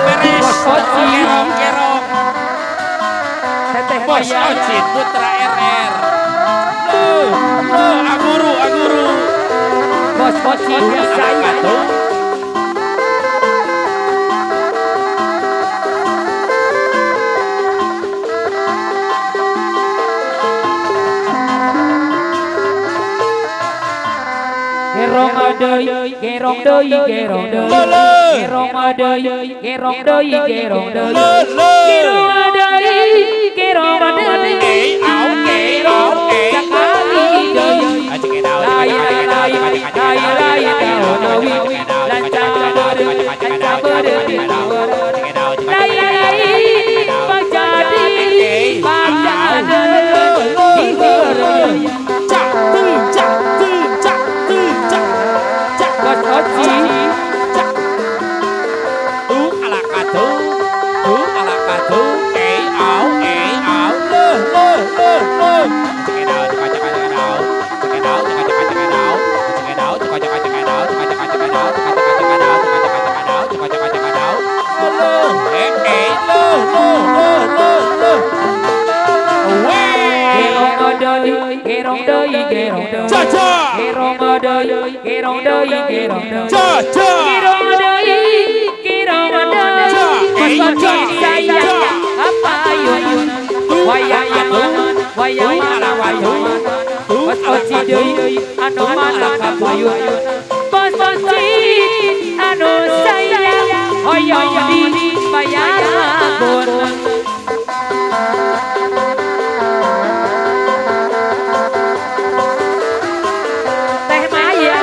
Beres. Kerong-kerong. Bos Ocin Putra RR. Loh, loh, aguru, aguru. Bos Ocin saya. Gerong deui, gerong deui, gerong deui. Gerong deui, gerong deui, gerong deui. Gerong deui, gerong deui. Sakali deui. Lai lai lai lai deui. Lancar lancar deui. Lai lai pajadi pajadi. Cak tu cak tu cak tu cak cak. Bos Ocin cak. Tu ala katu, tu ala katu, eh au leh leh leh leh. Cek au cek cek cek au, cek au cek cek cek au, cek au cek cek cek au, cek cek cek au, cek cek cek au, cek cek cek au, cek cek cek au. Leh eh eh leh leh leh leh leh. Gerong deui, gerong deui, gerong deui. Caca. Gerong deui, gerong deui, gerong deui. Caca. Gerong deui, gerong deui. Bos Ocin saya apa ayun? Wayang mana, wayang mana, wayang mana. Bos Ocin deui, anu mana kapayun? Bos Ocin anu saya hoyong dibayar pun. Teh Maya.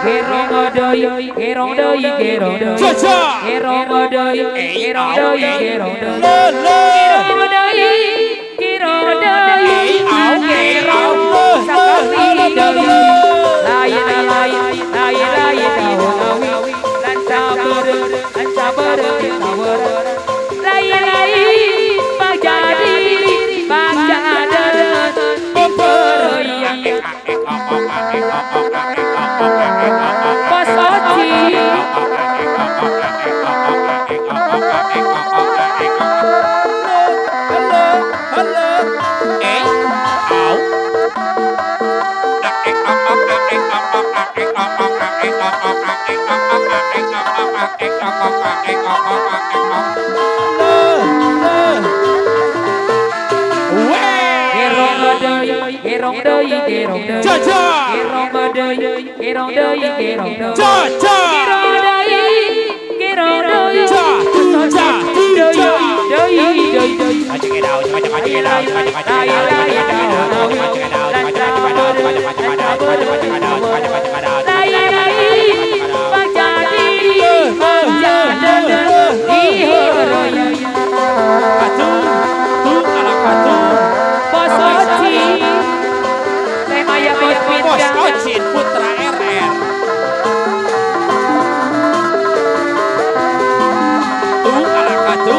Gerong deui, gerong deui, gerong deui. Caca. Gerong deui, gerong deui, gerong deui. Leh leh. Gerong deui, gerong deui. Gerong sakali deui. Lai lai lai lai tahu lancar ber lancar ber tawar. Lai lai pajadi pajada pempereyan. Bos Ocin. Halo, halo, eh, au. Gerong deui, gerong deui, gerong deui. Caca. Gerong deui, gerong deui, gerong deui. Caca. Gerong deui, gerong deui. Ca, ca, ca. Deui, deui, deui. Lai lai pajadi pajada diheureuy. Katu, tu ala katu. Bos Ocin. Teh Maya Bos Bos Pindah. Ocin Putra RR. Tu ala katu,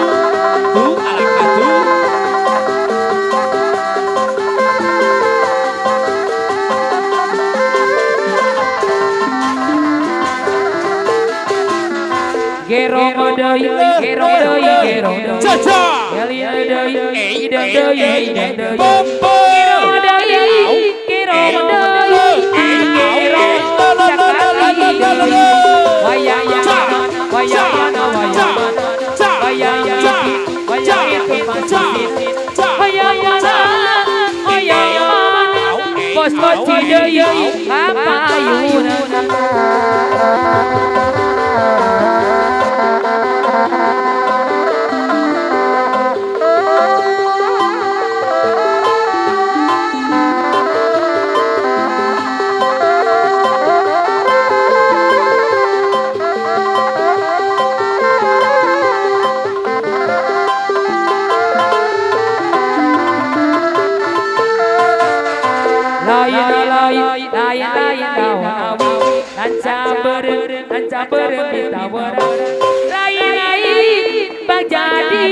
tu ala katu. Gerong deui, gerong deui, gerong deui. Caca. Gelin deui, Eh, ideng eh, deui, eh, ideng deui. Pompo. Gerong deui, gerong deui. Gerong sakali deui. Wayang mana, wayang mana, wayang mana. Wayang iki, wayang itu pasti. Wayang mana, wayang mana. Bos Ocin deui, kapayun. lain-lain daun awi lanca beureum ditawaran lain-lain bang jadi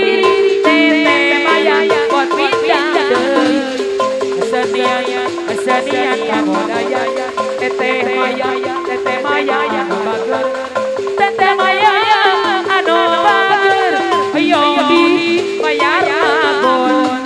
teteh maya buat pindah deui kesenian kabudaya teteh maya anu bager teteh maya anu bager ayo di bayar abon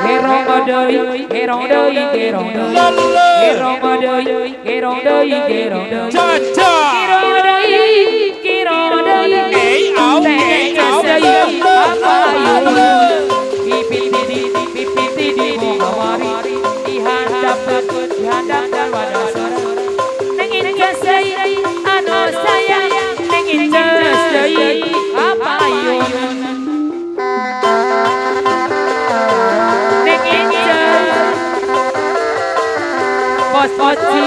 Gerong deui gerong deui gerong deui gerong deui gerong deui gerong deui gerong deui ei au ei au pipit di mawari dihandap dihandap wadah neng inces deui anu sayang neng inces deui apayun neng inces Bos Oci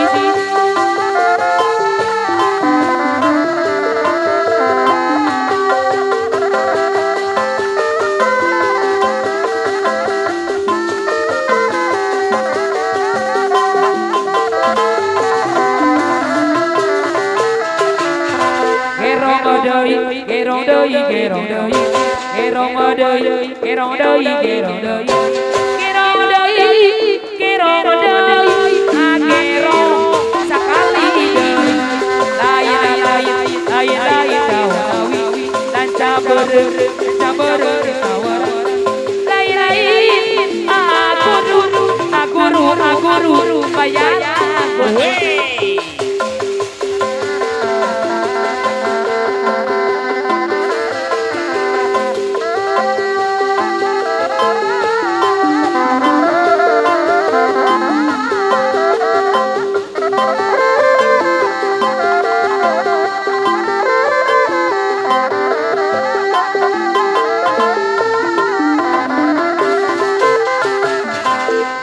Gerong deui gerong deui gerong deui gerong deui gerong deui gerong deui gerong deui gerong deui gerong sakali deui lain lain lain lain daun awi lanca beureum tawaran lain lain aku guru bayar aku.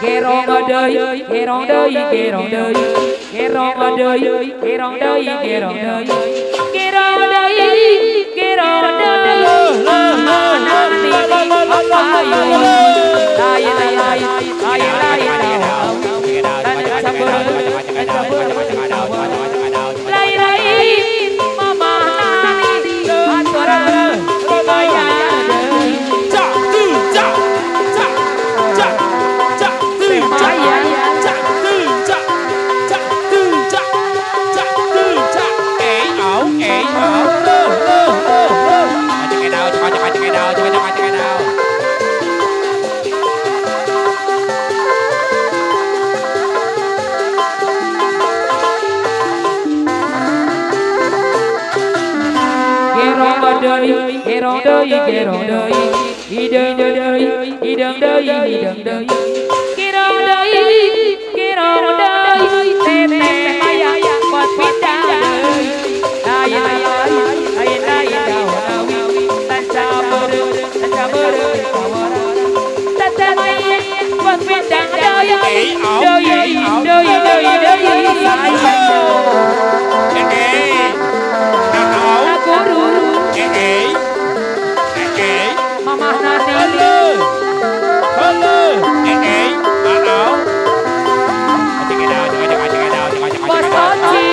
Gerong deui gerong deui gerong deui gerong deui gerong deui gerong deui gerong deui nanti apayun lain lain lain lain lain lain mama nani aturan bayar deui cak tu cak cak cak cak tu cak Gerong deui gerong deui hideung deui hideung deui hideung deui gerong deui gerong deui teteh maya buat pindah deui lain lain lain lain daun awi lanca beureum tawaran teteh maya buat pindah deui deui deui deui deui Mama nani halo Bos Oci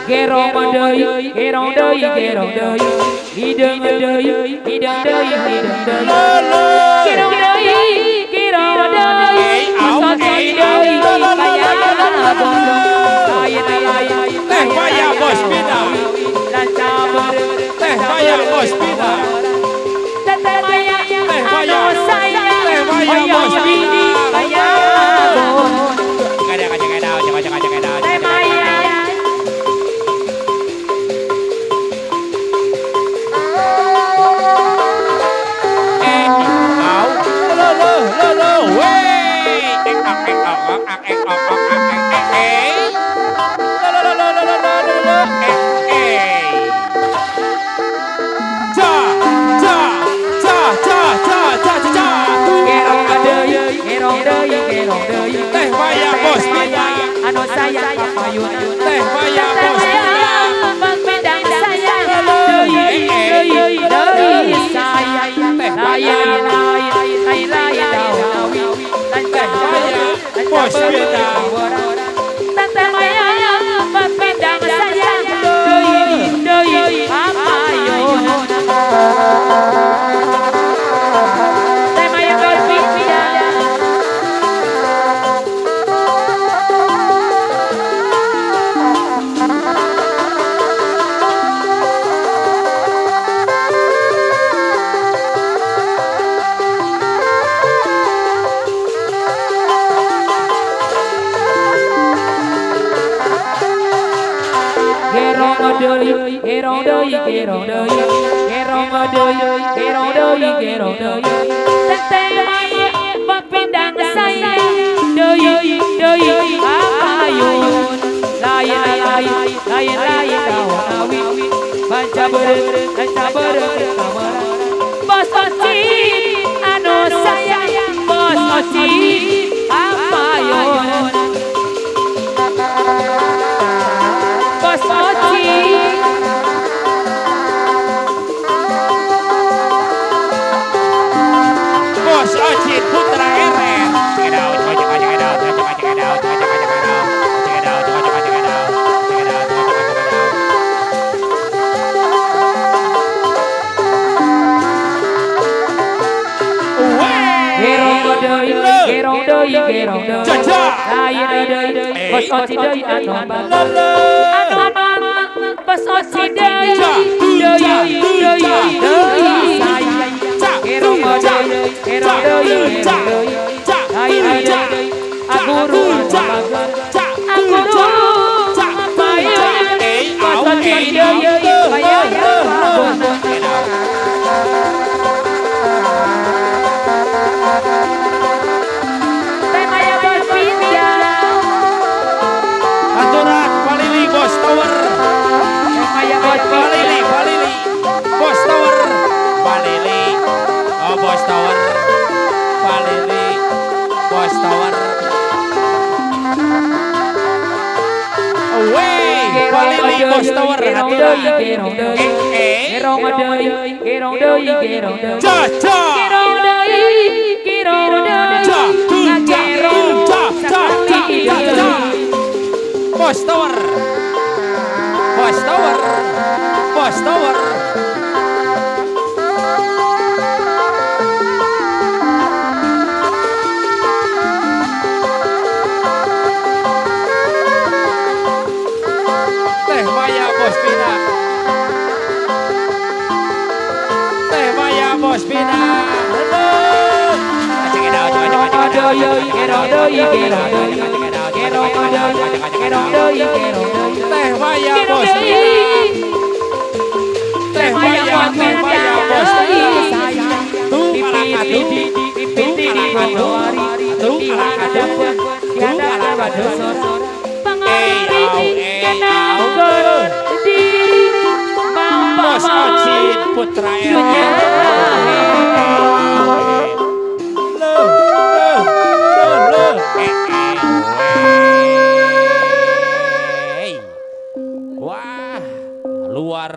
Gerong deui gerong deui gerong deui hideung deui hideung deui hideung deui gerong deui gerong deui Bos Oci deui bayar lain lain teh maya bos pina lanca beureum teh maya bos pina teteh maya teh maya anu sayang teh maya bos pina bayar teh maya eh. ok ok eh eh. La la la la la la la la eh eh. Ja ja ja ja ja ja ja. Gerong deui, gerong deui, gerong deui. Teh Maya bos bidang anu sayang papayuna. Teh Maya bos bidang bidang sayang deui deui deui sayang. Teh Maya lain lain lain Teh Maya bos bidang. Teh Maya bidang sayang deui deui papayuna. Teh Maya bos bidang. Gerong deui, gerong deui, gerong deui, gerong deui, gerong deui, gerong deui. Teh Maya bapindang sayang deui deui papayun. Lain lain lain lain daun awi banca beureum banca beureum kamara. Bos Ocin anu sayang, bos Ocin papayun. Bos Ocin. Bos Ocin putra Eren. Gerong deui, gerong deui, gerong deui. Lain deui, bos Ocin deui anu bagus. Anu bos Ocin deui, deui deui deui sayang. Gerong deui, gerong deui, gerong deui. Lain deui, aguru anu bagus. Aguru papayun. Bos Ocin deui, papayun. Teh Maya bos bidang. Aturan Palili bos tower. Teh Maya bos Palili, Palili bos tower. Palili, oh bos tower. Palili bos tower. Wey, Palili bos tower. Gerong deui, gerong deui, gerong deui, gerong deui, gerong deui. Ja ja. Gerong deui, gerong deui. Ja ja ja ja ja ja. Bos tower. Bos tower. Bos tower. Teh Maya bos bidang. Teh Maya bos bidang. Deui, gerong deui, gerong deui. Gerong deui, gerong deui, gerong deui. Teh Maya bos bidang. Teh Maya, Teh Maya bos bidang. Tuh alakadu, tuh alakadu, tuh alakadu, tuh alakadu. Bos Ocin putra Eren. Loh, loh, loh, loh. Eh, eh, wey. Wah, luar